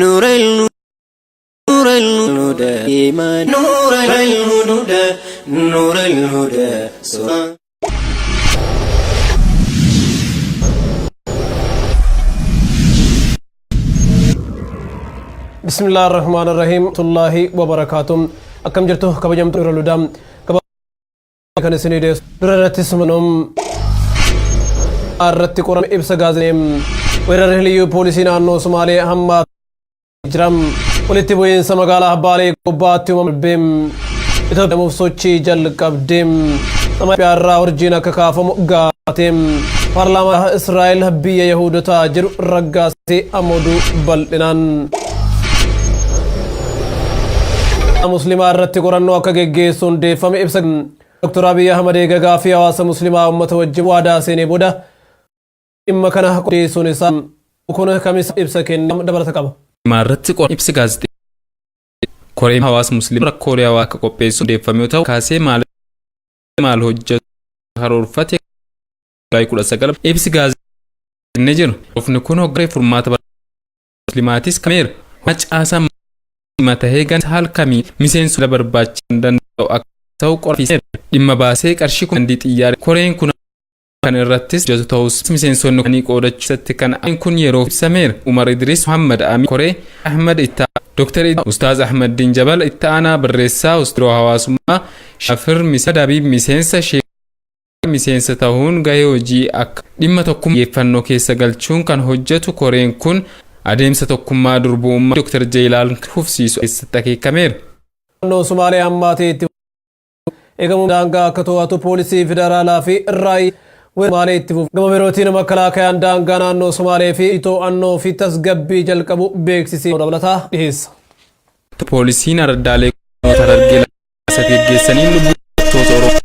نور نور الهدى إيمان نور الهدى نور الهدى سورة بسم الله الرحمن الرحيم الله وبركاته. Akkam jirtu kabajamtu irra ludaa kan isinii dhiyeessu dura irrattis manum irratti qorame ibsa gaazexee weerarri liyyuu poolisii naannoo Sumaalee hamma jiram walitti bu'iinsa magaalaa Baalee gobbaatti uumame Itoophiyaa sochii jalqabdee Itoophiyaa irraa urjiin akka kaafamu gaafatee paarlaamaa Israa'el biyya Yahudotaa jedhu raggaasee amoduu bal'inaan. Muslimaa irratti qorannoo akka geggeessu hundeeffame ibsa Dr. Abiy Ahmad eega gaaffii hawaasa muslimaa uummata wajjin waadaa seenee booda dhimma kana qindeessuun isaa kun kamisa ibsa kennee dabalata qaba. Irratti ibsi gaazexee koree hawaasa muslimaa rakkoolee hawaa akka qopheessu hundeeffame yoo ta'u kaasee maal maal hojjetu karoorfate 19 ibsi gaazexee ni jiru. Ofni kun hoggaree furmaata muslimaatis kameera. Macaasaa matahee gan haal kamii miseensa barbaachisan danda'u akka ta'u qorfiseera. Dhimma baasee qarshii kun xiyyaara koreen kun kan irrattis hojjetu ta'us miseensonni ni qoodachuusatti kan kun yeroo ibsameera. Umar Idris Muhammad Amin Koree Ahmad Itta Dr. Ustaaz Ahmad Din Jabal Itti Aanaa Barreessaa Ustiroo Hawaasummaa Shafir Misa Dabiib miseensa miseensa ta'uun gahee hojii akka dhimma tokkummaa xiyyeeffannoo keessa galchuun kan hojjetu koreen kun adeemsa tokkummaa durbu'ummaa Dr. Jeelaan fufsiisu keessatti akeekameera. Naannoo Sumaalee hammaatee itti eegamu daangaa akka to'atu poolisii federaalaa fi raayyaa Sumaalee itti fufu. Gama birootiin makkalaakayaan daangaa naannoo Sumaalee fi to'annoo fi tasgabbii jalqabu beeksisee dabalataa dhiyeessa. Poolisiin ardaalee Harargee geggeessaniin lubbuu Oromoo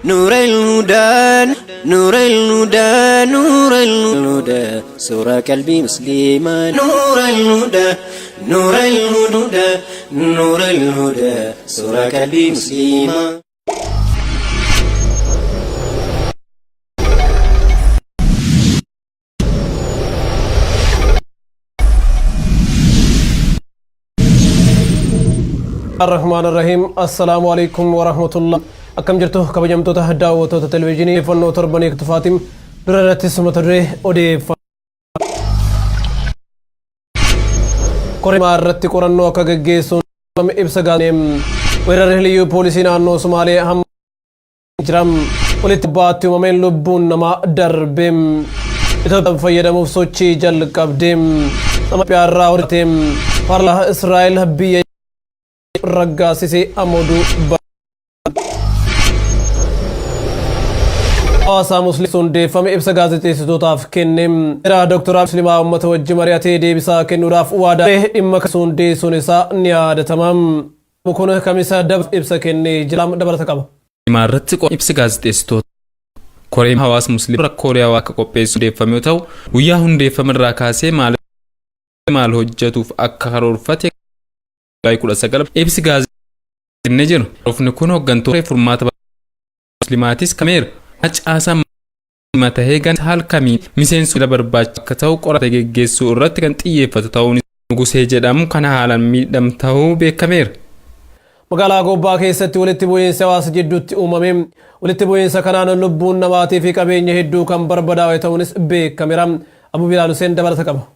نور الهدى نور الهدى نور الهدى سورة قلبي مسلمة نور الهدى نور الهدى نور الهدى سورة قلبي مسلمة. الرحمن الرحيم. السلام عليكم ورحمة الله. Akkam jirtu kabajamtoota daawwattoota televezyiinii odeeffannoo torbanii tufaatiin dura irrattis mata duree odeeffannoo koree irratti qorannoo akka geggeessuun ibsa gaazexee weerarri liyyuu poolisii naannoo Sumaalee hamma jiram walitti baatti uumameen lubbuun namaa darbee Itoophiyaa fayyadamuuf sochii jalqabdee Itoophiyaa irraa hojjetee paarlaamaa Israa'el biyya raggaasisee amoduu hawaasaa musliimii hundeeffame ibsa gaazexeessitootaaf kenne. Era Dr. Muslimaa uummata wajjin mari'atee deebisaa kennuudhaaf waadaa dhimma hundeessuun isaa ni yaadatama. Kun kamisa ibsa kennee jira dabalata qaba. Irratti ibsi gaazexeessitoota koree hawaasa musliimii rakkoolee hawaa akka qopheessu hundeeffame yoo ta'u guyyaa hundeeffame irraa kaasee maal maal hojjetuuf akka karoorfate 19 ibsi gaazexee ni jiru. Ofni kun hooggantoota furmaata muslimaatis kameera. Macaasaa matahee gan haal kamii miseensa barbaachisu akka ta'u qorata geggeessuu irratti kan xiyyeeffatu ta'uun Nugusee jedhamu kana haalaan miidham ta'uu beekameera. Magaalaa Gobbaa keessatti walitti bu'iinsa hawaasa jidduutti uumame walitti bu'iinsa kanaan lubbuun namaatii fi qabeenya hedduu kan barbadaa'e ta'uunis beekameera. Abu Bilaal Hussein dabalata qaba.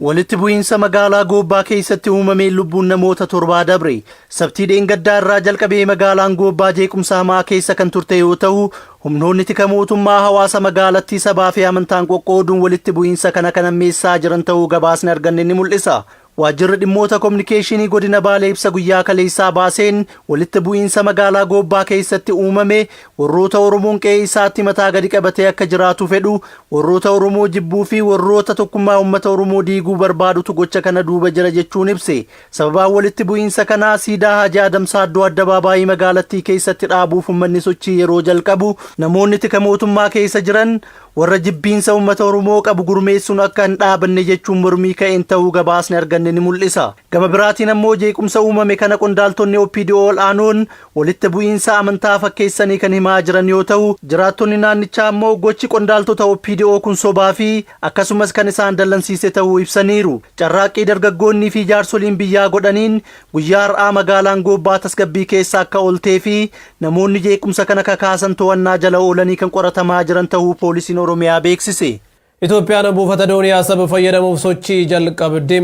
Walitti bu'iinsa magaalaa Goobbaa keessatti uumameen lubbuun namoota 7 dabre. Sabtii dheengaddaa irraa jalqabee magaalaan Goobbaa jeequmsa hamaa keessa kan turte yoo ta'u, humnoonni tika mootummaa hawaasa magaalattii sabaa fi amantaan qoqqooduun walitti bu'iinsa kana kan hammeessaa jiran ta'uu gabaasni arganne ni mul'isa. Waajjirri dhimmoota kominikeeshinii godina Baalee ibsa guyyaa kaleessaa baaseen walitti bu'iinsa magaalaa Goobbaa keessatti uumame warroota Oromoon qe'ee isaatti mataa gadi qabatee akka jiraatu fedhu, warroota Oromoo jibbuu fi warroota tokkummaa uummata Oromoo diiguu barbaadutu gocha kana duuba jira jechuun ibse. Sababaan walitti bu'iinsa kanaa siidaa Haaji Adam Saaddoo addabaabaayii magaalattii keessatti dhaabuuf uummanni sochii yeroo jalqabu namoonni tika mootummaa keessa jiran warra jibbiinsa uummata Oromoo qabu gurmeessuun akka hin dhaabanne jechuun mormii ka'een ta'uu gabaasni arganne ni mul'isa. Gama biraatiin ammoo jeequmsa uumame kana qondaaltonni OPDO ol'aanoon walitti bu'iinsa amantaa fakkeessanii kan himaa jiran yoo ta'u, jiraattonni naannichaa ammoo gochi qondaaltota OPDO kun sobaa fi akkasumas kan isaan dallansiise ta'uu ibsaniiru. Carraaqqii dargaggoonnii fi jaarsoliin biyyaa godhaniin guyyaa har'aa magaalaan Goobbaa tasgabbii keessa akka ooltee fi namoonni jeequmsa kana kakaasan to'annaa jala oolanii kan qoratamaa jiran ta'uu poolisiin Oromiyaa beeksise. Itoophiyaan buufata doonii Asab fayyadamuuf sochii jalqabde.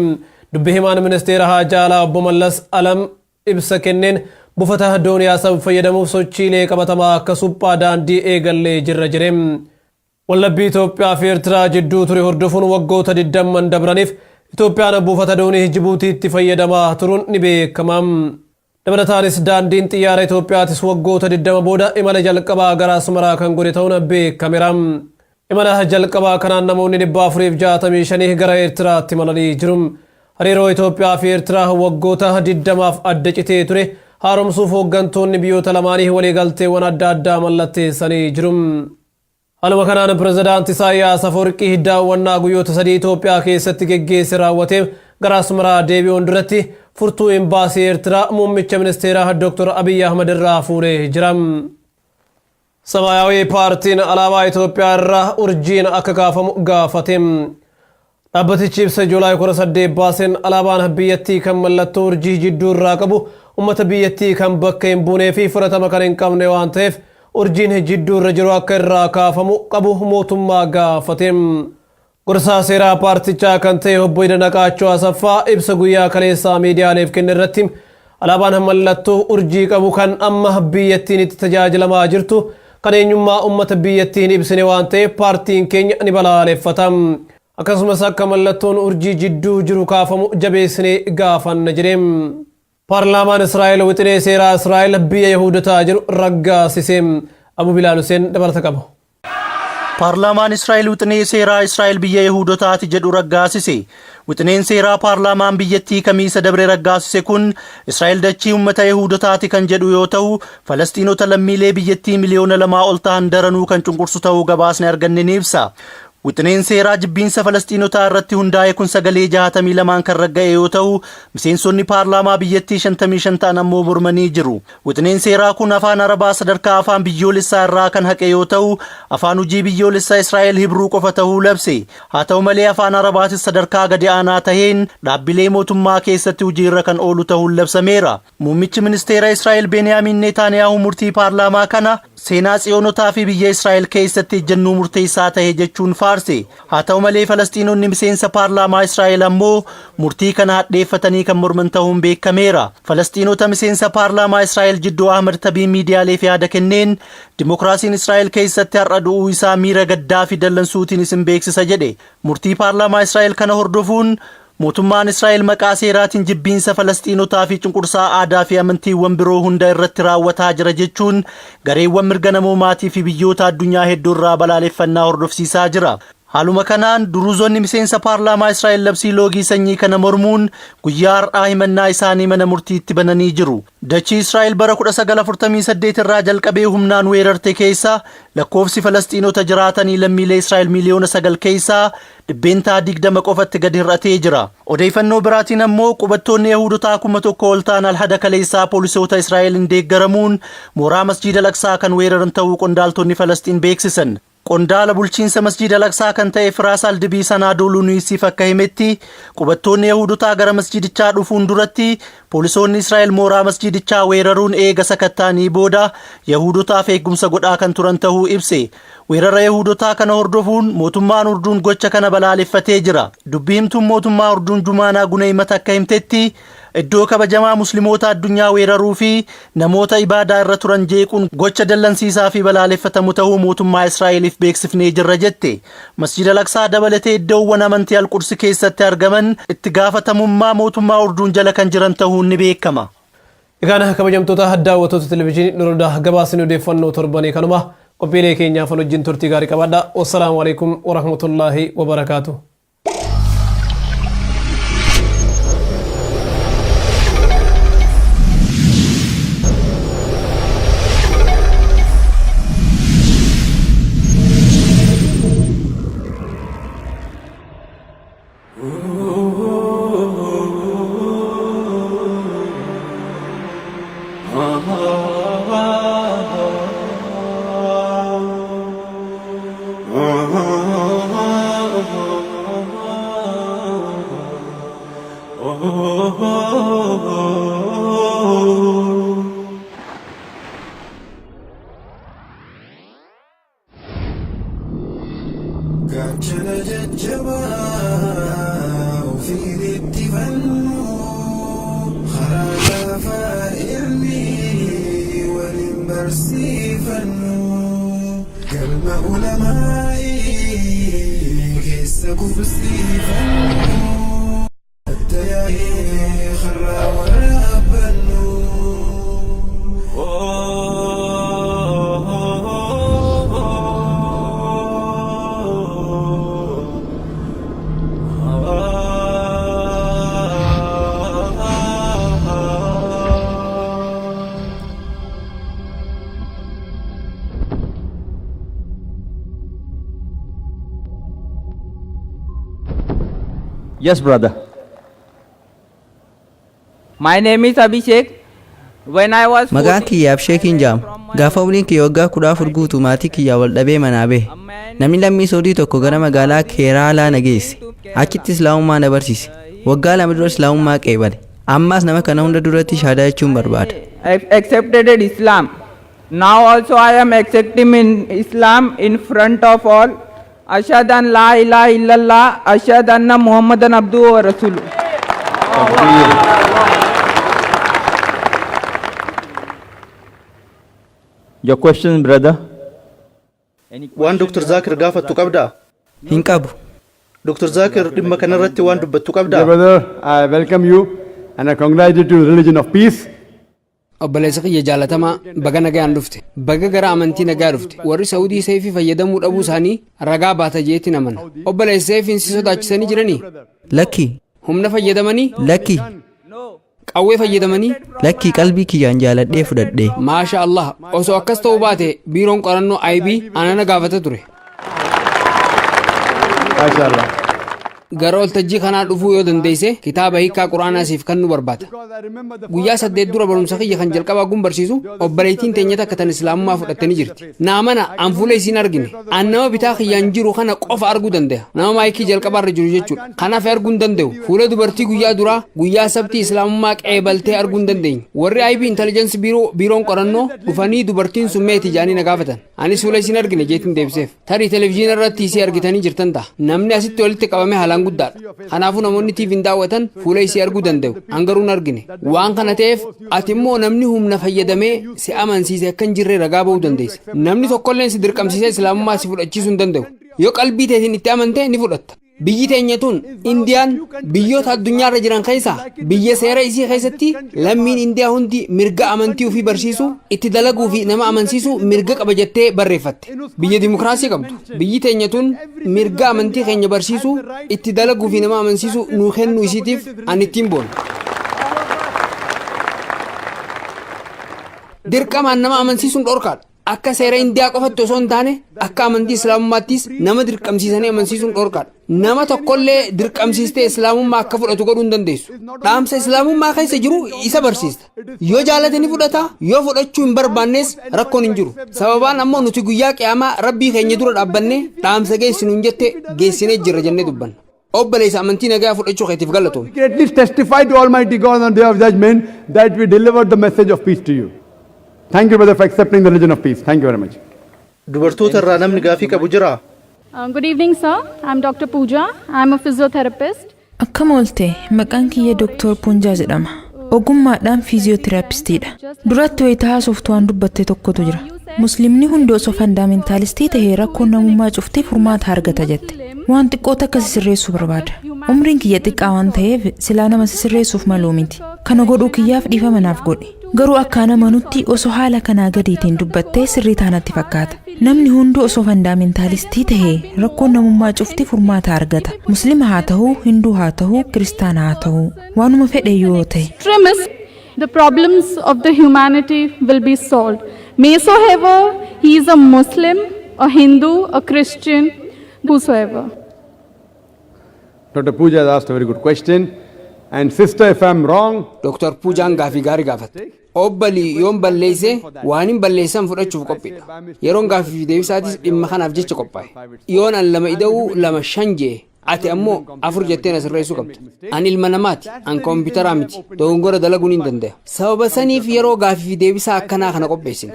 Dubbi himaan ministeera Haajaa Alaa obbo Mallas Alam ibsa kenneen buufata doonii Asab fayyadamuuf sochiilee qabatamaa akka suphaa daandii eegallee jirra jedhe. Wallabbii Itoophiyaa fi Eertiraa jidduu ture hordofuun waggoota 20 dabraniif Itoophiyaan buufata doonii Jibuutiitti fayyadamaa turuun ni beekama. Dabalataanis daandiin xiyyaara Itoophiyaatis waggoota 20 booda imala jalqabaa gara Asmaraa kan godhe ta'uun beekameera. Imala jalqabaa kanaan namoonni 465 gara Eertiraatti imalanii jiru. Hariiroo Itoophiyaa fi Eertiraa waggoota 20f adda citee ture haaromsuuf hooggantoonni biyyoota lamaanii waliigalteewwan adda addaa mallatteessanii jiru. Haaluma kanaan pirezidaanti Isaayyaas Afwerqii daawwannaa guyyoota 3 Itoophiyaa keessatti geggeesse raawwateef gara Asmaraa deebi'uun duratti furtuu imbaasii Eertiraa muummicha ministeeraa Dr. Abiyyi Ahmad irraa fuudhee jira. Samaayawii paartiin alaabaa Itoophiyaa irraa urjiin akka kaafamu gaafate. Dhaabbatichi ibsa Juulaay 18 baaseen alaabaan biyyattii kan mallattoo urjii jidduu irraa qabu uummata biyyattii kan bakka hin buunee fi fudhatama kan hin qabne waan ta'eef urjiin jidduu irra jiru akka irraa kaafamu qabu mootummaa gaafate. Gorsaa seeraa paartichaa kan ta'e obbo Idanaqaachoo Asaffaa ibsa guyyaa kaleessaa miidiyaaleef kenne irratti alaabaan mallattoo urjii qabu kan amma biyyattiin itti tajaajilamaa jirtu kan eenyummaa uummata biyyattii hin ibsine waan ta'eef paartiin keenya ni balaaleffata. Akkasumas akka mallattoon urjii jidduu jiru kaafamu jabeessinee gaafanna jedhe. Paarlaamaan Israa'el wixinee seeraa Israa'el biyya Yahudotaa jiru raggaasise. Abu Bilaal Hussein dabalata qaba. Paarlaamaan Israa'el wixinee seeraa Israa'el biyya Yahudotaati jedhu raggaasise. Wixineen seeraa paarlaamaan biyyattii kamiisa dabre raggaasise kun Israa'el dachii uummata Yahudotaati kan jedhu yoo ta'u, Falasxiinota lammiilee biyyattii miliyoona 2 ol ta'an daranuu kan cunqursu ta'uu gabaasni arganne ni ibsa. Wixineen seeraa jibbiinsa Falasxiinotaa irratti hundaa'e kun sagalee 62n kan ragga'e yoo ta'u, miseensonni paarlaamaa biyyattii 55 ta'an ammoo mormanii jiru. Wixineen seeraa kun afaan Arabaa sadarkaa afaan biyyoolessaa irraa kan haqe yoo ta'u, afaan hojii biyyoolessaa Israa'el Hibruu qofa ta'uu labse. Haa ta'u malee afaan Arabaatis sadarkaa gadi aanaa taheen dhaabbilee mootummaa keessatti hojiirra kan oolu ta'uun labsameera. Muummichi ministeera Israa'el Beniyaamin Neetaaniyaahu murtii paarlaamaa kana seenaa Tsiyoonotaa fi biyya Israa'el keessatti ejjennoo murteessaa tahe jechuun faarse. Haa ta'u malee Falasxiinonni miseensa paarlaamaa Israa'el ammoo murtii kana hadheeffatanii kan morman ta'uun beekameera. Falasxiinota miseensa paarlaamaa Israa'el jidduu Ahmad Tabii miidiyaaleef yaada kenneen dimokiraasiin Israa'el keessatti har'a du'uu isaa miira gaddaa fi dallansuutiin isin beeksisa jedhe. Murtii paarlaamaa Israa'el kana hordofuun mootummaan Israa'el maqaa seeraatiin jibbiinsa Falasxiinotaa fi cunqursaa aadaa fi amantiiwwan biroo hunda irratti raawwataa jira jechuun gareewwan mirga namoomaatii fi biyyoota addunyaa hedduu irraa balaaleffannaa hordofsiisaa jira. Haaluma kanaan duruuzonni miseensa paarlaamaa Israa'el labsii loogii sanyii kana mormuun guyyaa har'aa himannaa isaanii mana murtiitti bananii jiru. Dachii Israa'el bara 1948 irraa jalqabee humnaan weerarte keessa lakkoofsi Falasxiinota jiraatanii lammiilee Israa'el miliyoona 9 keessaa 20% qofatti gadi hir'atee jira. Odeeffannoo biraatiin ammoo qubattoonni Yahudotaa 1000 ol ta'an alhada kaleessaa poolisoota Israa'eliin deeggaramuun mooraa Masjiida Al-Aqsaa kan weeraran ta'uu qondaaltonni Falasxiin beeksisan. Qondaala bulchiinsa Masjiida Al-Aqsaa kan ta'e Firaas Aldibii Sanaadooluu Niwusiif akka himetti qubattoonni Yahudotaa gara masjiidichaa dhufuun duratti poolisoonni Israa'el mooraa masjiidichaa weeraruun eega sakatta'anii booda Yahudotaaf eegumsa godhaa kan turan ta'uu ibse. Weerara Yahudotaa kana hordofuun mootummaan Urduun gocha kana balaaleffatee jira. Dubbii himtuun mootummaa Urduun Jumaanaa Guneymat akka himtetti Iddoo kabajamaa Muslimoota addunyaa weeraruu fi namoota ibaadaa irra turan jeequun gocha dallansiisaa fi balaaleffatamu tahuu mootummaa Israa'eliif beeksifnee jirra jette. Masjid Al-Aqsaa dabalatee iddoowwan amantii Al-Quds keessatti argaman itti gaafatamummaa mootummaa Urduun jala kan jiran tahuun ni beekama. Egaan kabajamtoota daawwattoota televizyiinii Nuurul Hudaa, gabaasni odeeffannoo torbanii kanuma. Qophiilee keenyaaf wajjin turtii gaarii qabaadha. Wassalaamu alaikum warahmatullaahi wabarakaatuh. Gaachana jajjabaa ofiin itti fannu, karaa laafaa ilmi waliin barsiifannu, galma ulamaa'ii keessa qubsiifannu, adda yaa'ee karraa waraabbannu. Yes, brother. My name is Abhishek. When I was Maqaan kiyya Absheekiin jedhama. Gaafa umriin kiyya waggaa 14 guutu maatii kiyyaa wal dhabee manaa bahe. Namni lammii Saudii tokko gara magaalaa Keeraalaa na geesse. Achitti Islaamummaa na barsiise. Waggaa 2 dura Islaamummaa qeebale. Ammaas nama kana hunda duratti shahaadaa jechuun barbaada. Accepted Islam. Now also I am accepting in Islam in front of all. Ashhadu an la ilaha illallah, ashhadu anna Muhammadan abduhu wa rasuluh. Takbir. Your question, brother? Waan Dr. Zaakir gaafattu qabdaa? Hin qabu. Dr. Zaakir, dhimma kanarratti waan dubbattu qabdaa? Dear brother, I welcome you and I congratulate you to the religion of peace. Obboleessa kiyya jaalatamaa, baga nagayaan dhufte. Baga gara amantii nagaa dhufte. Warri Saudii seeyfii fayyadamuu dhabuu isaanii ragaa baata jeetiin amana. Obboleessa, seeyfiin si sodaachisanii jiranii? Lakki. Humna fayyadamanii? Lakki. Qawwee fayyadamanii? Lakki, qalbii kiyyaan jaaladhee fudhadhe. Maasha Allah, osoo akkas ta'uu baate biiroon qorannoo IB anana gaafata ture. MashaAllah. Gara waltajjii kanaa dhufuu yoo dandeesse, kitaaba hiikaa Quraanaa siif kennuu barbaada. Guyyaa 8 dura barumsa kiyya kan jalqabaa gun barsiisu, obboleettiin teenya takka tan Islaamummaa fudhatte ni jirti. Naa mana an fuula isiin argine. An nama bitaa kiyyaan jiru kana qofa arguu danda'a. Nama maayikii jalqabaarra jiru jechuudha. Kanaaf arguu hin danda'u. Fuula dubartii guyyaa duraa guyyaa Sabtii Islaamummaa qeebaltee arguu hin dandeenye. Warri IB Intelligence Bureau, biiroon qorannoo, dhufanii dubartiin sun meeti jedhanii na gaafatan. Anis fuula isiin argine jeetiin deebiseef. Tarii televizyiina irratti isii argitanii jirtan ta'a. Namni asitti walitti qabame haalaan guddaadha. Kanaafuu namoonni TV'n daawwatan fuula isii arguu danda'u. An garuu hin argine. Waan kana ta'eef ati immoo namni humna fayyadamee si amansiise akka hin jirre ragaa ba'uu dandeessa. Namni tokkolleen si dirqamsiisee Islaamummaa si fudhachiisuu hin danda'u. Yoo qalbii teetiin itti amante ni fudhatta. Biyyi teenya tun, Indiyaan, biyyoota addunyaarra jiran keessaa biyya seera isii keessatti lammiin Indiyaa hundi mirga amantii ofii barsiisuu, itti dalaguu fi nama amansiisuu mirga qaba jettee barreeffatte. Biyya dimokiraasii qabdu. Biyyi teenya tun mirga amantii keenya barsiisuu, itti dalaguu fi nama amansiisuu nuu kennuu isiitiif ani ittiin boona. Dirqamaan nama amansiisuun dhorkaadha. Akka seera Indiyaa qofatti osoo hin taane, akka amantii Islaamummaattis nama dirqamsiisanii amansiisuun dhorkaadha. Nama tokkollee dirqamsiistee Islaamummaa akka fudhatu godhuu hin dandeessu. Dhaamsa Islaamummaa keessa jiru isa barsiista. Yoo jaalate ni fudhata, yoo fudhachuu hin barbaannes rakkoon hin jiru. Sababaan ammoo nuti guyyaa qiyaamaa Rabbii keenya dura dhaabbannee dhaamsa geessi nuun jette geessinee jirra jennee dubbanna. Obboleessa, amantii nagaa fudhachuu keetiif galatoomi. We can at least testify to Almighty God on the day of judgment that we delivered the message of peace to you. Thank you, brother, for accepting the religion of peace. Thank you very much. Dubartoota irraa namni gaafii qabu jiraa? Good evening, sir. I'm Dr. Pooja. I'm a physiotherapist. Akkam oolte, maqaan kiyya Dr. Puunjaa jedhama. Ogummaadhaan fiiziyootiraapistiidha. Duratti wayitaa haasoftu waan dubbatte tokkotu jira. Muslimni hundi osoo fundamentalistii tahee rakkoon namummaa cuftee furmaata argata jette. Waan xiqqoo takka si sirreessuu barbaada. Umriin kiyya xiqqaa waan ta'eef silaa nama si sirreessuuf maluu miti. Kana godhuu kiyyaaf dhiifama naaf godhi. Garuu akka amanutti osoo haala kanaa gadiitiin dubbattee sirrii taanatti fakkaata. Namni hunduu osoo fundamentalistii tahee rakkoon namummaa cufti furmaata argata. Muslima haa ta'uu, Hinduu haa ta'uu, Kiristaana haa ta'uu, waanuma fedhe yoo ta'e. Extremists, the problems of the humanity will be solved. Maysoever he is a Muslim, a Hindu, a Christian, whosoever. Dr. Pooja has asked a very good question. And sister, if I'm wrong, Dr. Puujaan gaafii gaarii gaafatte. Obbalii yoon balleesse, waan hin balleessan fudhachuuf qophiidha. Yeroon gaafii fi deebisaatis dhimma kanaaf jecha qophaa'e. Yoon an lama ida'uu lama shan jee, ati ammoo afur jettee na sirreessuu qabda. An ilma namaati, an koompitaraa miti, dogongora dalaguun hin danda'a. Sababa saniif yeroo gaafii fi deebisaa akkanaa kana qopheessine.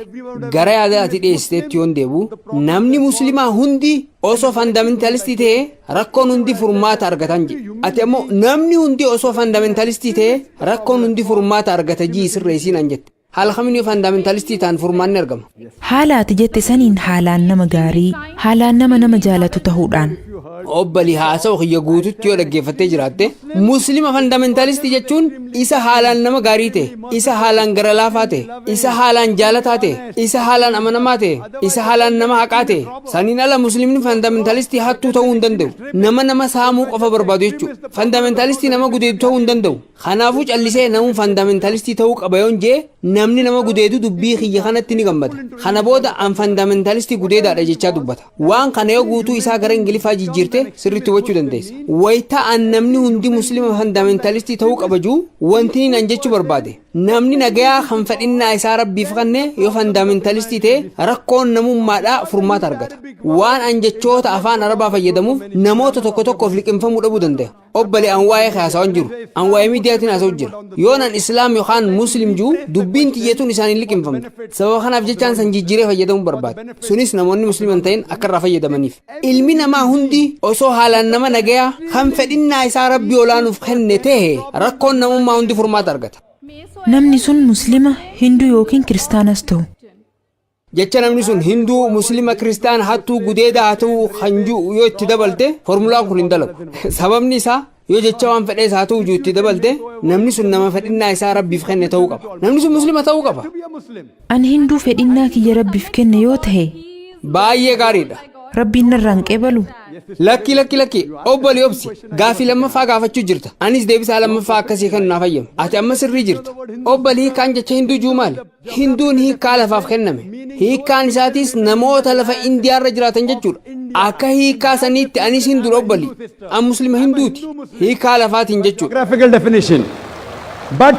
Gara yaada ati dhiyeessiteetti yoon deebu, namni Muslimaa hundi osoo fundamentalistii ta'ee rakkoon hundi furmaata argatan jedhe. Ati ammoo namni hundi osoo fundamentalistii ta'ee rakkoon hundi furmaata argata jii sirreessiin an jette. Haala kamiin yoo fundamentalistii ta'an furmaanni argama? Haala ati jette saniin haalaan nama gaarii, haalaan nama nama jaalatu ta'uudhaan. Obbalii, haasawa kiyya guututti yoo dhaggeeffattee jiraatte, Muslima fundamentalistii jechuun isa haalaan nama gaarii ta'e, isa haalaan gara laafaa ta'e, isa haalaan jaalataa ta'e, isa haalaan amanamaa ta'e, isa haalaan nama haqaa ta'e. Saniin ala Muslimni fundamentalistii hattuu ta'uu hin danda'u. Nama nama saamuu qofa barbaadu jechuudha. Fundamentalistii nama gudeedu ta'uu hin danda'u. Kanaafuu callisee namuun fundamentalistii ta'uu qaba yoon jee, namni nama gudeedu dubbii kiyya kanatti ni gammada. Kana booda an fundamentalistii gudeedaadha jechaa dubbata. Waan kana yoo guutuu isaa gara Ingiliffaa jijjiirte sirriitti hubachuu dandeessa. Wayita an namni hundi Muslima fundamentalistii ta'uu qaba juu, wanti inni an jechuu barbaade, namni nagayaa kan fedhinnaa isaa Rabbiif kenne yoo fundamentalistii ta'e rakkoon namummaadhaa furmaata argata. Waan an jechoota afaan Arabaa fayyadamuuf namoota tokko tokkoof liqimfamuu dhabuu danda'a. Obbale, an waa'ee haasawaa hin jiru. An waa'ee miidiyaatiin haasa'u jira. Yoon an Islaam yookaan Muslim jiru, dubbiin xiyyeetuun isaan hin liqimfamtu. Sababa kanaaf jechaan san jijjiiree fayyadamuu barbaada. Sunis namoonni Muslima hin ta'in akka irraa fayyadamaniif. Ilmi namaa hundi osoo haalaan nama nagayaa kan fedhinnaa isaa Rabbii olaanuuf kenne ta'e, rakkoon namummaa hundi furmaata argata. Namni sun Muslima, Hinduu yookiin Kiristaanas ta'u. Jecha namni sun Hinduu, Muslima, Kiristaan, hattuu, gudeedaa haa ta'u kan jiru yoo itti dabalte, formulaan kun hin dalagu. Sababni isaa, yoo jecha waan fedhees haa ta'u jiru itti dabalte, namni sun nama fedhinnaa isaa Rabbiif kenne ta'uu qaba. Namni sun Muslima ta'uu qaba. Ani Hinduu fedhinnaa kiyya Rabbiif kenne yoo ta'e, Baay'ee gaariidha. Rabbiin narraan qeebalu? Lakki, lakki, lakki, obboli, obsi. Gaafii lammaffaa gaafachuu jirta. Anis deebisaa lammaffaa akkasii kan naaf hayyame. Ati amma sirrii jirta. Obboli, hiikkaan jecha Hinduu juu maali? Hinduun hiikkaa lafaaf kenname. Hiikkaan isaatis namoota lafa Indiyaarra jiraatan jechuudha. Akka hiikkaa saniitti anis Hinduudha, obboli. An Muslima Hinduuti. Hiikkaa lafaatiin jechuudha. Geographical definition. But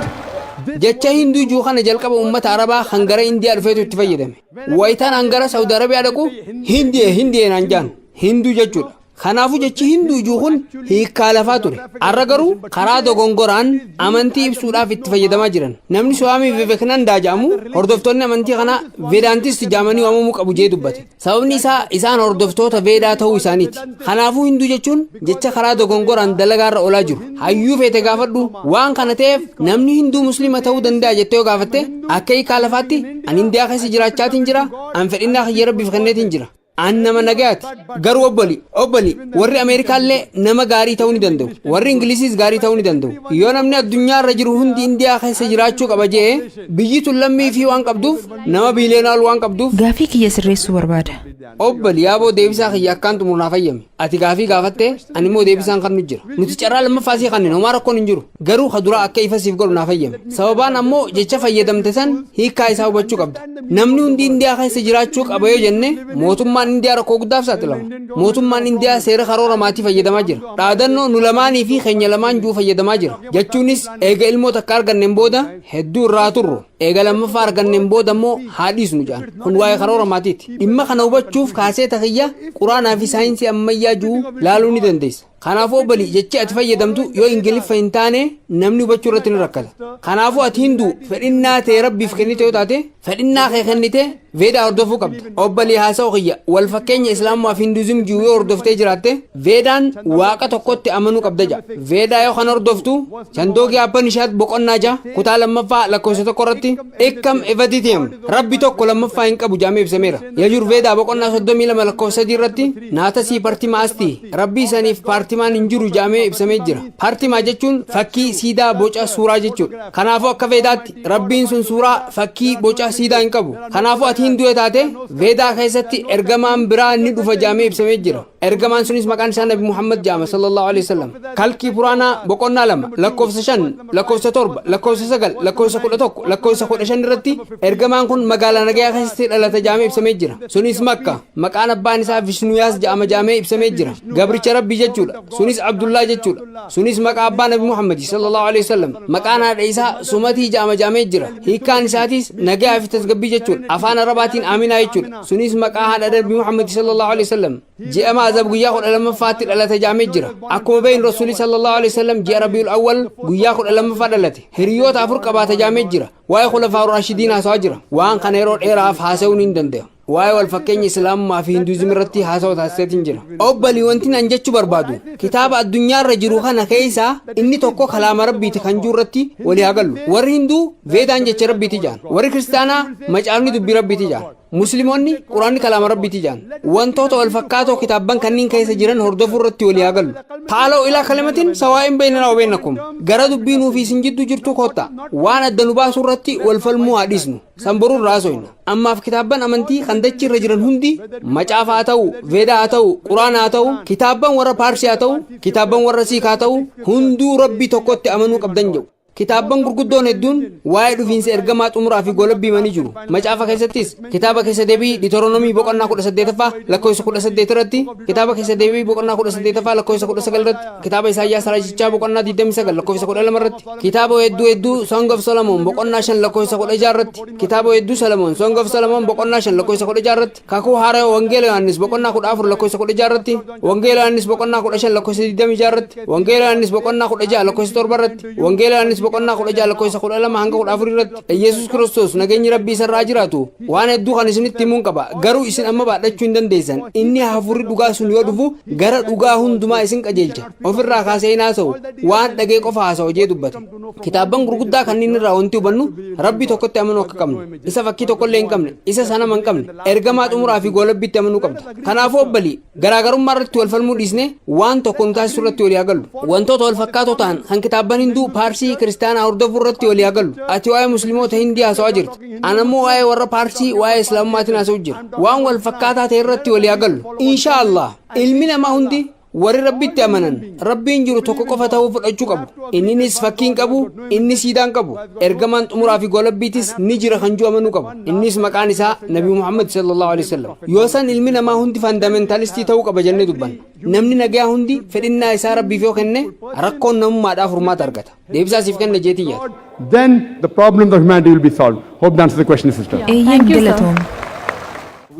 Jecha Hinduu juu kana jalqaba uummata Arabaa kan gara Indiyaa dhufeetu itti fayyadame. Wayitaan an gara Saudi Arabiyaa dhaqu, Hindiyee Hindiyee naan jaan, Hinduu jechuudha. Kanaafuu jechi Hinduu juu kun hiikkaa lafaa ture. Har'a garuu karaa dogongoraan amantii ibsuudhaaf itti fayyadamaa jiran. Namni Suwaamii Vivekanandaa jedhamu hordoftoonni amantii kanaa Vedaantist jedhamanii waamamuu qabu jee dubbate. Sababni isaa isaan hordoftoota Veedaa ta'uu isaaniiti. Kanaafuu Hinduu jechuun jecha karaa dogongoraan dalagaarra oolaa jiru. Hayyuu feete gaafadhu. Waan kana ta'eef namni Hinduu Muslima ta'uu danda'a jettee yoo gaafatte, akka hiikaa lafaatti an Indiyaa keessa jiraachaatiin jira, an fedhinnaa kiyya Rabbiif kenneetiin jira. An nama nagayaati. Garuu obboli, obboli, warri Ameerikaallee nama gaarii ta'uu ni danda'u. Warri Ingilisiis gaarii ta'uu ni danda'u. Yoo namni addunyaarra jiru hundi Indiyaa keessa jiraachuu qaba jee, biyyi tun lammii fi waan qabduuf, nama biiliyoonaal waan qabduuf. Gaafii kiyya sirreessuu barbaada. Obboli, yaaboo deebisaa kiyya akkaan xumuru naaf hayyame. Ati gaafii gaafatte, ani immoo deebisaan kan nu jira. Nuti carraa lammaffaa sii kanneen homaa rakkoon hin jiru. Garuu ka duraa akka ifa siif godhu naaf hayyame. Sababaan ammoo jecha fayyadamte san hiikkaa isaa hubachuu qabda. Namni hundi Indiyaa keessa jiraachuu qaba yoo jenne, mootummaan Indiyaa rakkoo guddaaf saaxilama. Mootummaan Indiyaa seera karoora maatii fayyadamaa jira. Dhaadannoo nu lamaanii fi keenya lamaan juu fayyadamaa jira. Jechuunis eega ilmoo takka arganneen booda hedduu irraa turru. Eega lammaffaa arganneen booda immoo haa dhiisnu jedhan. Kun waa'ee karoora maatiiti. Dhimma kana hubachuuf kaaseeta kiyya Quraanaa fi saayinsii ammayyaa juu laaluu ni dandeessa. Kanaafuu obbolii, jechi ati fayyadamtu yoo Ingiliffa hin taane namni hubachuu irratti ni rakkata. Kanaafuu ati Hinduu fedhinnaa ta'e Rabbiif kennite yoo taate, fedhinnaa kee kennite Veedaa hordofuu qabda. Obbolii, haasa'u kiyya wal fakkeenya Islaamumaa fi Hinduuzim jiru yoo hordoftee jiraatte, Veedaan waaqa tokkotti amanuu qabda ja'a. Veedaa yoo kan hordoftu, Chandoogii Upanishaad boqonnaa 6 kutaa lammaffaa lakkoofsa 1 irratti "Ekam evaditiyam", Rabbi tokko, lammaffaa hin qabu jaamee ibsameera. Yajur Veedaa boqonnaa 32 lakkoofsa 3 irratti "Naatasii partima asti", Rabbii saniif paartimaan hin jiru jaamee ibsamee jira. Paartimaa jechuun fakkii, siidaa, boca, suuraa jechuudha. Kanaafuu akka Veedaatti Rabbiin sun suuraa, fakkii, boca, siidaa hin qabu. Kanaafuu ati Hinduu yoo taate, Veedaa keessatti ergamaan biraa ni dhufa jaamee ibsamee jira. Ergamaan sunis maqaan isaa Nabi Muhammad jaama sallallahu alaihi wasallam. Kalkii Puraanaa boqonnaa 2 lakkoofsa 5, lakkoofsa 7, lakkoofsa 9, lakkoofsa 11, lakkoofsa 15 irratti ergamaan kun magaalaa nagayaa keessatti dhalata jaamee ibsamee jira. Sunis Makka. Maqaan abbaan isaa Vishnuyaas ja'ama jaamee ibsamee jira. Gabricha Rabbii jechuudha. Sunis Abdullaa jechuudha. Sunis maqaa abbaa Nabi Muhammad sallallahu alaihi wasallam. Maqaan haadha isaa Sumatii ja'ama jaamee jira. Hiikkaan isaatis nagayaa fi tasgabbii jechuudha. Afaan Arabaatiin Aminaa jechuudha. Sunis maqaa haadha Nabi Muhammad sallallahu alaihi wasallam. Ji'a Maazab guyyaa 12ffaatti dhalate jaamee jira. Akkuma beeknu, Rasuulli sallallahu alaihi wasallam ji'a Rabiul Awwal guyyaa 12ffaa dhalate. Hiriyoota afur qabaata jaamee jira. Waa'ee Khulafaa Raashidiin haasawaa jira. Waan kana yeroo dheeraaf haasa'uun hin danda'u. Waa'ee wal fakkeenya Islaamummaa fi Hinduuzim irratti haasawa taasiseetiin jira. Obbalii, wanti nan jechuu barbaadu, kitaaba addunyaarra jiru kana keessaa inni tokko kalaama Rabbiiti kan jiru irratti walii haa gallu. Warri Hinduu Veedaan jecha Rabbiiti jaan. Warri Kiristaanaa macaafni dubbii Rabbiiti jaan. Musliimoonni Quraanni kalaama Rabbiiti jaan. Wantoota wal fakkaatoo kitaabban kanneen keessa jiran hordofuu irratti walii haa gallu. "Ta'aalaw ilaa kalimatin sawaa'in baynanaa wa baynakum." Gara dubbii nuu fi isin jidduu jirtu koottaa. Waan adda nu baasu irratti wal falmuu haa dhiisnu. San boruu irraa haasofna. Ammaaf kitaabban amantii kan dachii irra jiran hundi, macaafa haa ta'u, Veedaa haa ta'u, Quraana haa ta'u, kitaabban warra Paarsii haa ta'u, kitaabban warra Siik haa ta'u, hunduu Rabbii tokkotti amanuu qabdan jedhu. Kitaabban gurguddoon hedduun waa'ee dhufiinsa ergamaa xumuraa fi golabbii himanii jiru. Macaafa keessattis kitaaba Keessa Deebii Deuteronomii boqonnaa 18ffaa lakkoofsa 18 irratti, kitaaba Keessa Deebii boqonnaa 18ffaa lakkoofsa 19 irratti, kitaaba Isaayyaas Raajichaa boqonnaa 29 lakkoofsa 12 irratti, kitaaba Hedduu Hedduu Song of Solomon boqonnaa 5 lakkoofsa 16 irratti, kitaaba Hedduu Solomon Song of Solomon boqonnaa 5 lakkoofsa 16 irratti, Kakuu Haaraa Wangeela Yohaannis boqonnaa 14 lakkoofsa 16 irratti, Wangeela Yohaannis boqonnaa 15 lakkoofsa 26 irratti, Wangeela Yohaannis boqonnaa 16 lakkoofsa 7 irratti, Wangeela Yohaannis boqonnaa 16 lakkoofsa 12 hanga 14 irratti Yesuus Kiristoos, nageenyi Rabbii isarraa jiraatu, "Waan hedduu kan isinitti himuun qaba, garuu isin amma baadhachuu hin dandeessan. Inni Hafuurri dhugaa sun yoo dhufu gara dhugaa hundumaa isin qajeelcha. Ofirraa kaasee hin haasa'u, waan dhagee qofa haasa'u" jee dubbate. Kitaabban gurguddaa kanneen irraa wanti hubannu, Rabbii tokkotti amanuu akka qabnu, isa fakkii tokkollee hin qabne, isa sanama hin qabne, ergamaa xumuraa fi goolabbiitti amanuu qabda. Kanaafuu obbalii, garaagarummaa irratti wal falmuu dhiisne waan tokko nu taasisu irratti walii haa gallu. Wantoota wal fakkaatoo ta'an kan kitaabban Hinduu, Paarsii, Kiristaanaa hordofuu irratti walii haa gallu. Ati waa'ee Musliimoota Hindii haasawaa jirta. Ana immoo waa'ee warra Paarsii, waa'ee Islaamummaatiin haasa'u jira. Waan wal fakkaataa ta'e irratti walii haa gallu. Insha Allah ilmi namaa hundi, warri Rabbitti amanan, Rabbiin jiru tokko qofa ta'uu fudhachuu qabu. Inninis fakkii hin qabu, inni siidaa hin qabu. Ergamaan xumuraa fi golabbiitis ni jira kan jiru amanuu qabu. Innis maqaan isaa Nabi Muhammad sallallahu alaihi wasallam. Yoo san ilmi namaa hundi fundamentalistii ta'uu qaba jennee dubbanna. Namni nagayaa hundi fedhinnaa isaa Rabbiif yoo kenne, rakkoon namummaadhaaf furmaata argata. Deebisaa siif kenna jeetii yaada. Then the problems of humanity will be solved. Hope that answers the question, sister. Eeyyeen, galatoom.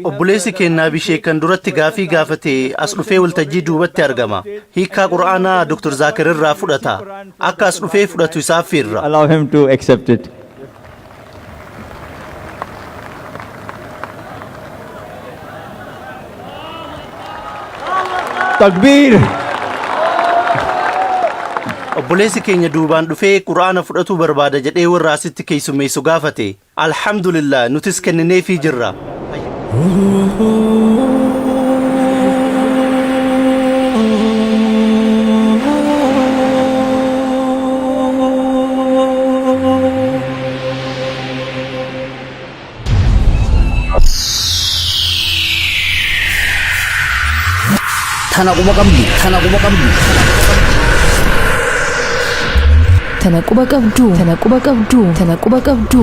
Obboleessi keenya Abishee kan duratti gaafii gaafate as dhufee waltajjii duubatti argama. Hiikkaa Qura'aanaa Dr. Zaakir irraa fudhata. Akka as dhufee fudhatu isaaf fiirra. Allow him to accept it. Takbir! Obboleessi keenya duubaan dhufee Qura'aana fudhatuu barbaada jedhee warra asitti keessummeessu gaafate. Alhamdulillah, nutis kennineefii jirra. Tana quba qabdu. Tana quba qabdu. Tana quba qabdu. Tana quba qabdu. Tana quba qabdu.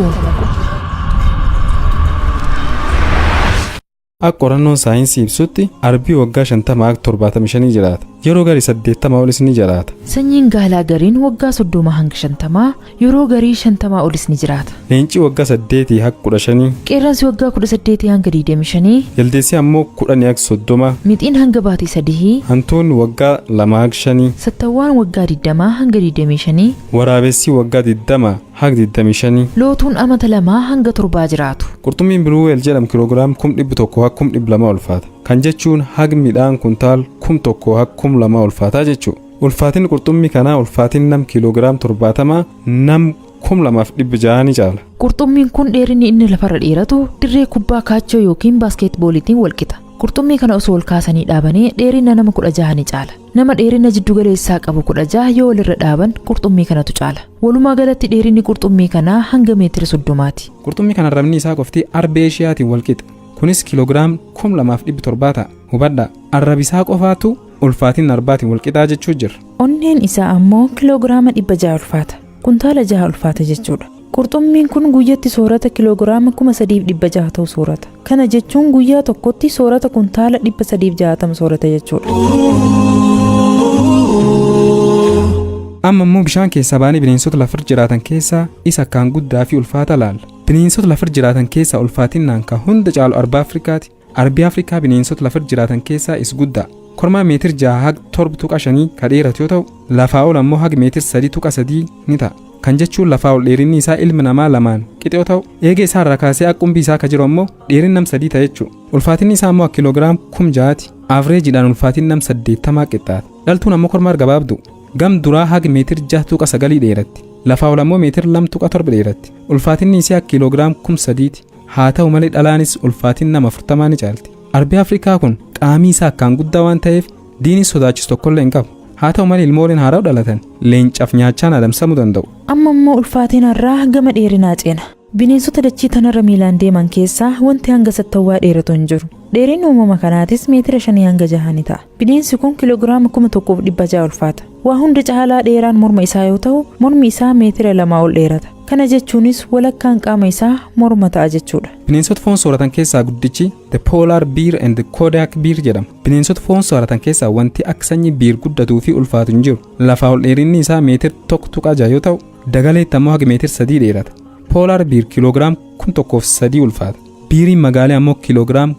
Akka qorannoon saayinsii ibsutti, arbii waggaa 50 akka 75 jiraata. Yeroo garii 80 olis ni jiraata. Sanyiin gaalaa gariin waggaa 30 hanga 50, yeroo garii 50 olis ni jiraata. Leenci waggaa 8 haga 15. Qeerransi waggaa 18 hanga 25. Jaldeessi ammoo 10 haga 30. Mixiin hanga baatii 3. Hantuunni waggaa 2 haga 5. Sattawwaan waggaa 20 hanga 25. Waraabessi waggaa 20 haga 25. Lootuun amata 2 hanga 7 jiraatu. Qurxummiin Blue Whale jedhamu kiloogiraam 100,000 haga 200,000 ulfaata. Kan jechuun hag midhaan kuntaal 1000 haga 2000 ulfaataa jechuudha. Ulfaatinni qurxummii kanaa ulfaatin nam kiloogiraam 70 nam 2600 ni caala. Qurxummiin kun dheerinni inni lafarra dheeratu dirree kubbaa kaachoo yookiin baaskeetbooliitiin walqixa. Qurxummii kana osoo ol kaasanii dhaabanii dheerina nama 16 ni caala. Nama dheerina jiddugaleessaa qabu 16 yoo walirra dhaaban qurxummii kanatu caala. Walumaa galatti dheerinni qurxummii kanaa hanga meetira 30ti. Qurxummii kana arrabni isaa qofti arba Eeshiyaatiin walqixa. Kunis kiloogiraam 2700 ta'a. Hubadhaa, arrabi isaa qofaatu ulfaatina arbaatiin walqixaa jechuu jirra. Onneen isaa ammoo kiloogiraama 600 ulfaata. Kuntaala 6 ulfaata jechuudha. Qurxummiin kun guyyatti soorata kiloogiraama 3600 ta'u soorata. Kana jechuun guyyaa tokkotti soorata kuntaala 360 soorata jechuudha. Amma immoo bishaan keessaa baanee bineensota lafarra jiraatan keessaa isa akkaan guddaa fi ulfaata laalla. Bineensota lafarra jiraatan keessaa ulfaatinnaan kan hunda caalu arba Afrikaati. Arbi Afrikaa bineensota lafarra jiraatan keessaa is guddaa. Kormaa meetir 6 haga 7.5 ka dheeratu yoo ta'u, lafaa ol ammoo haga meetir 3.3 ni ta'a. Kan jechuun lafaa ol dheerinni isaa ilma namaa lamaan qixa yoo ta'u, eegee isaa irraa kaasee akka qumbii isaa ka jiru ammoo dheerinni nam 3 ta'a jechuudha. Ulfaatinni isaa ammoo akka kiloogiraam 6000ti. Avreejiidhaan ulfaatinni nam 80 qixxaata. Dhaltuun ammoo kormaa gabaabdu. Gam duraa haga meetir 6.9 dheeratti. Lafaa ol ammoo meetir 2.7 dheeratti. Ulfaatinni isii akka kiloogiraam 3000ti. Haa ta'u malee dhalaanis ulfaatin nama 40 ni caalti. Arbi Afrikaa kun qaamii isaa akkaan guddaa waan ta'eef diinii sodaachisu tokkollee hin qabu. Haa ta'u malee ilmooleen haaraa dhalatan leencaaf nyaachaan adamsamuu danda'u. Amma immoo ulfaatina irraa gama dheerinaa ceena. Bineensota dachii tanarra miilaan deeman keessaa wanti hanga sattawwaa dheeratu hin jiru. Dheerinni uumama kanaatis meetira 5 hanga 6 ni ta'a. Bineensi kun kiloogiraama 1600 ulfaata. Waa hunda caalaa dheeraan morma isaa yoo ta'u, mormi isaa meetira 2 ol dheerata. Kana jechuunis walakkaan qaama isaa morma ta'a jechuudha. Bineensota foon sooratan keessaa guddichi The Polar Bear and the Kodiak Bear jedhama. Bineensota foon sooratan keessaa wanti akka sanyii bear guddatuu fi ulfaatu hin jiru. Lafaa ol dheerinni isaa meetir 1.6 yoo ta'u, dagaleetti ammoo haga meetir 3 dheerata. Polar Bear kiloogiraam 1003 ulfaata. Biiriin magaalee ammoo kiloogiraam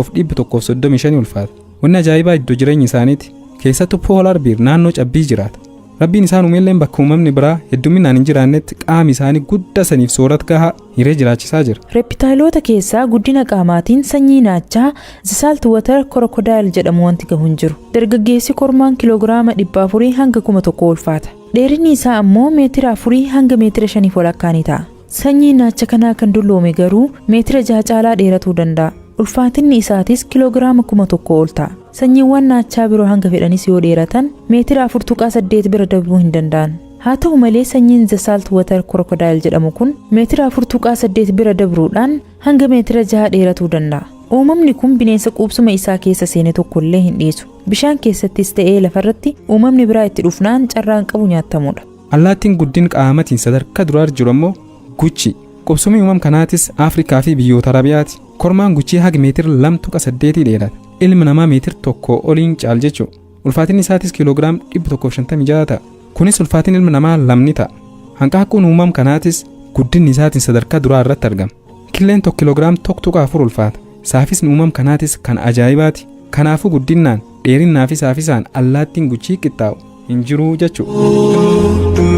1135 ulfaata. Wanni ajaa'ibaa iddoo jireenya isaaniiti. Keessattuu Polar Bear naannoo cabbii jiraata. Rabbiin isaan uumelleen bakka uumamni biraa hedduminaan hin jiraannetti qaami isaanii guddaa saniif soorata gahaa hiree jiraachisaa jira. Reepitaayiloota keessaa guddina qaamaatiin sanyii naachaa The Saltwater Crocodile jedhamu wanti gahu hin jiru. Dargaggeessi kormaan kiloogiraama 400 hanga 1000 ulfaata. Dheerinni isaa ammoo meetira 4 hanga meetira 5 walakkaa ni ta'a. Sanyiin naacha kanaa kan dulloome garuu meetira 6 caalaa dheeratuu danda'a. Ulfaatinni isaatis kiloogiraama 1000 ol ta'a. Sanyiiwwan naachaa biroo hanga fedhanis yoo dheeratan meetira 4.8 bira darbuu hin danda'an. Haa ta'u malee sanyiin The Saltwater Crocodile jedhamu kun meetira 4.8 bira dabruudhaan hanga meetira 6 dheeratuu danda'a. Uumamni kun bineensa quubsuma isaa keessa seene tokkollee hin dhiisu. Bishaan keessattis ta'ee lafarratti uumamni biraa itti dhufnaan carraan qabu nyaatamudha. Allaattiin guddin qaamatiin sadarkaa duraa jiru ammoo guchi. Qubsumni uumam kanaatis Afrikaa fi biyyoota Arabiyaati. Kormaan guchii haga meetira 2.8 dheerata. Ilmi namaa meetira 1 oliin caal jechuudha. Ulfaatinni isaatis kiloogiraam 156 ta'a. Kunis ulfaatin ilma namaa lamni ta'a. Hanqaaquun uumam kanaatis guddinni isaatiin sadarkaa duraa irratti argama. Killeen 1 kiloogiraam 1.4 ulfaata. Saafisni uumam kanaatis kan ajaa'ibaati. Kanaafuu guddinnaan, dheerinnaa fi saafisaan allaattiin guchii qixxaa'u hin jiru jechuudha.